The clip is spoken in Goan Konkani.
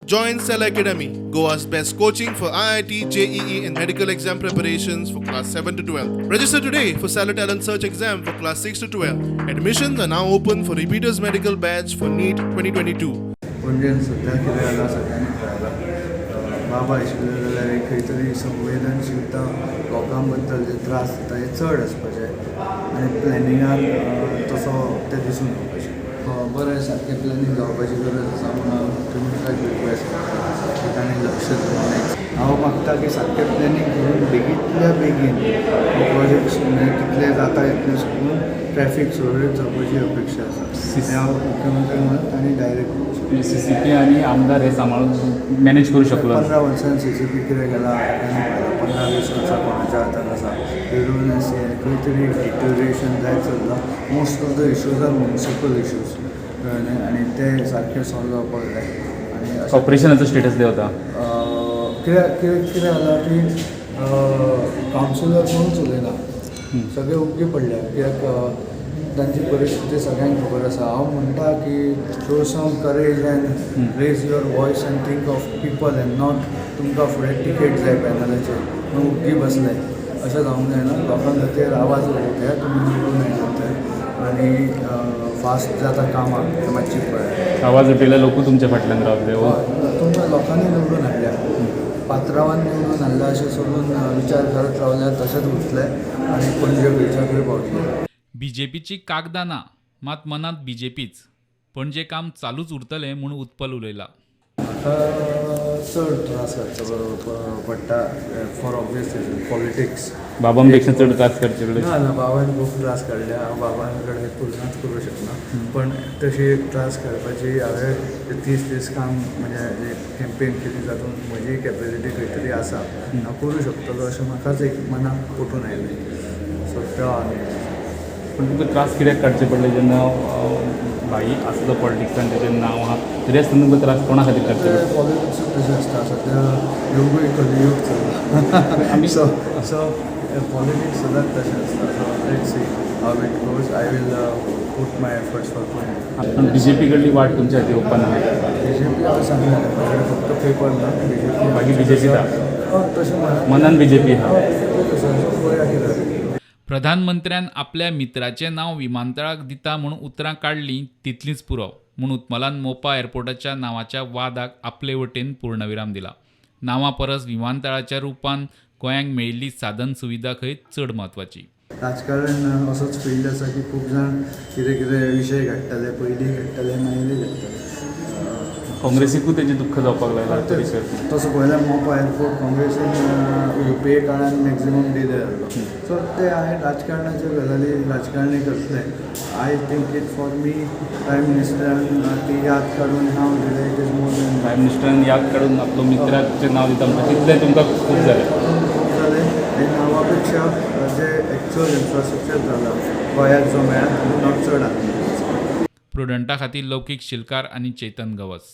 Join Cell Academy, Goa's best coaching for IIT, JEE, and medical exam preparations for class 7 to 12. Register today for Stellar Talent Search exam for class 6 to 12. Admissions are now open for repeaters medical batch for NEET 2022. पणजेन सद्या कितें जालां सगळ्यांनी पळयलां. बाबा आशिल्ले जाल्यार एक खंय तरी संवेदनशीलता, लोकां बद्दल जे त्रास जाता हे चड आसपाचे आनी प्लॅनिंगान तसो तें दिसून येवपाचें. बरें, सारकें प्लॅनिंग जावपाची गरज आसा म्हणून हांव मुख्यमंत्र्याक रिक्वेस्ट करता की ताणें लक्ष दिवन, हांव मागता की सारकें प्लॅनिंग करून बेगींतल्या बेगीन प्रोजेक्ट्स, म्हणजे कितले जाता इतले सोडून ट्रॅफीक सुरळीत जावपाची अपेक्षा आसा. हें हांव मुख्यमंत्री म्हणून तांणी डायरेक्ट सीसीपी आनी आमदार हे सांबाळून मॅनेज करूं शकलो? 15 वर्सां सीसीपी कितें केलां? 15-20 वर्सां कोणाच्या हातान आसा? पेडून खंय तरी डिटोरिएशन जायत चल्लां. Most of the issues are municipal issues, कळ्ळें न्ही? आनी ते सारके सॉल्व जावपाक जाय आनी अशें कॉर्पोरेशनाचो स्टेटस देंवता. कित्याक कितें कितें जालां की कावन्सिलर कोणूच उलयना, सगळे उग्गी पडल्या, कित्याक तांची परिस्थिती सगळ्यांक खबर आसा. हांव म्हणटा की show some courage and raise your voice and think of people and not तुमकां फुडें टिकेट जाय पॅनलाचेर म्हणून उग्गी बसले, अशें जावंक जायना. लोकां खातीर आवाज उठया, तुमी निवडून आयले ते आनी फास्ट जाता कामां हें मातशी पळयात. आवाज उठयल्यार लोकूय तुमच्या फाटल्यान रावतले हो. हय, तुमकां लोकांनी निवडून हाडल्या, पात्रावान निवडून हाडला अशें सोडून विचार करत रावल्यार तशेंच उरतलें आनी पणजे खंयच्या खंय पावतलें. बीजेपीची कागदां ना, मात मनांत बीजेपीच. पणजे काम चालूच उरतलें म्हूण उत्पल उलयला. म्हाका चड त्रास काडचो पडटा फॉर ऑब्वियस रिजन, पॉलिटिक्स. बाबांपेक्षा चड त्रास करचे पडले? ना ना, बाबान खूब त्रास काडले. हांव बाबां कडेन तुलनाच करूं शकना, पण तशी एक त्रास काडपाची हांवें ते 30 दीस काम, म्हणजे कॅम्पेन केली, जातून म्हजी कॅपेसिटी खंय तरी आसा, हांव करूं शकतलो अशें म्हाकाच एक मनाक पटून आयलें. सो तो आनी पण तुमकां त्रास कित्याक काडचे पडले जेन्ना भाई आसलो पॉलिटिक्सान, तेजें नांव आहा, तरी आसतना तुमकां त्रास कोणा खातीर काडचे पडले? पॉलिटिक्सूच तशें आसता. सद्या योगूय कलियूग चल्ला. सो सो पॉलिटिक्स सदांच तशें आसता. So let's see how it goes. I will put my efforts for Panaji. पण बीजेपी कडली वाट तुमच्या खातीर ओपन आहा? बीजेपी, हांव सांगलें, म्हाजे कडेन फक्त पेपर ना. बीजेपी बाकी BJP ता. तशें म्हणा. मनान बीजेपी आहा. बीजेपी तसो पळोवया कितें जाता. प्रधानमंत्र्यान आपल्या मित्राचें नांव विमानतळाक दिता म्हूण उतरां काडलीं तितलींच पुरो म्हूण उत्पलान मोपा एअरपोर्टाच्या नांवाच्या वादाक आपले वटेन पूर्णविराम दिला. नांवा परस विमानतळाच्या रुपान गोंयांक मेळिल्ली साधन सुविधा खंय चड म्हत्वाची. राजकारण असोच फिल्ड आसा की खूब जाण कितें कितें विशय काडटाले, पयलीं काडटाले, मागीर काडटाले. काँग्रेसीकूय तेजें दुख्ख जावपाक लागलां तरी. तसो पळयल्यार मोपा एअरपोर्ट काँग्रेसीन युपीए काळान मॅक्झिमम डिले जाल्लो. सो ते हांवें राजकारणाच्यो गजाली राजकारणी करतले. I think it for me, prime मिनिस्टरान ती याद काडून नांव दिलें, it is more than prime मिनिस्टरान याद काडून आपलो मित्राचें नांव दिता म्हणटा, तितलें तुमकां खूब जालें. खूब जालें आनी नांवा पेक्षा जे एक्चुअल इन्फ्रास्ट्रक्चर जाला गोंयाक जो मेळ्ळा, तातूंत हांव चड आनंदी. प्रुडंटा खातीर लौकीक शिलकार आनी चेतन गवस.